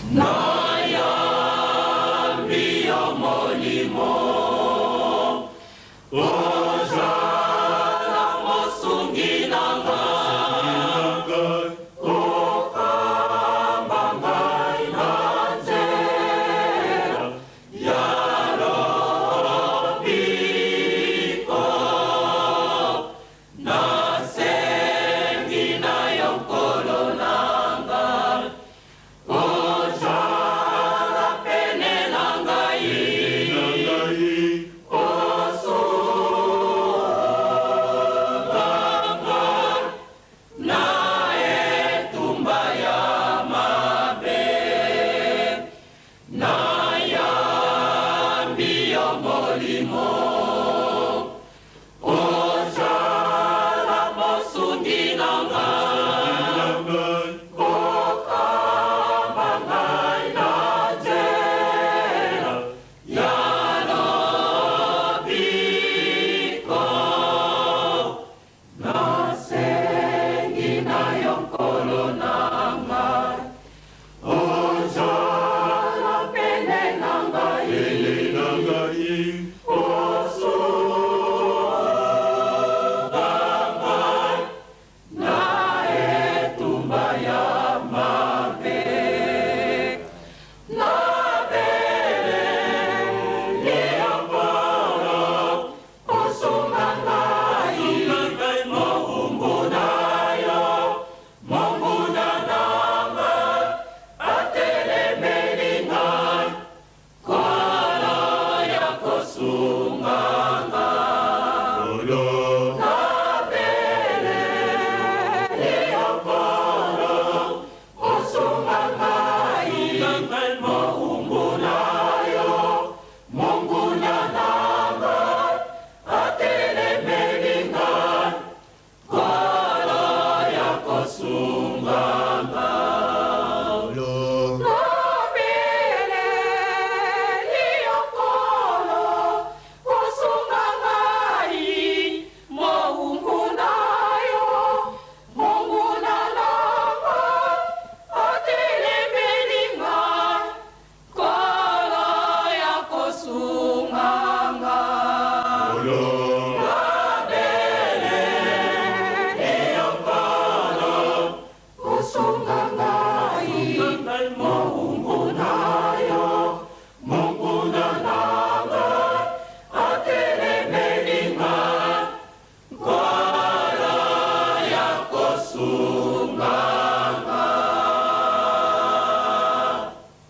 Nayambi yo Molimo, ozala mosungi na ngai, okamba ngai na nzela ya lobiko. Nasengi na yo Nkolo na ngai, ozala pene na ngai, osunga ngai na etumba ya mabe. Nayambi yo Molimo, ozala mosungi na ngai, okamba ngai na nzela ya lobiko. Nasengi na yo Nkolo na ngai, ozala pene na ngai, osunga ngai na etumba ya mabe. Nabeleli yo Nkolo, osunga ngai, mowumbu na yo, monguna na ngai atelemeli ngai, Nkolo ya kosunga ngai. Nabeleli yo Nkolo, osunga ngai, mowumbu na yo, monguna na ngai atelemeli ngai, Nkolo ya kosunga ngai. Nabeleli yo Nkolo, kosunga ngai, mowumbu na yo, monguna na ngai atelemeli ngai, Nkolo ya kosunga ngai. Nabeleli yo Nkolo, kosunga ngai, mowumbu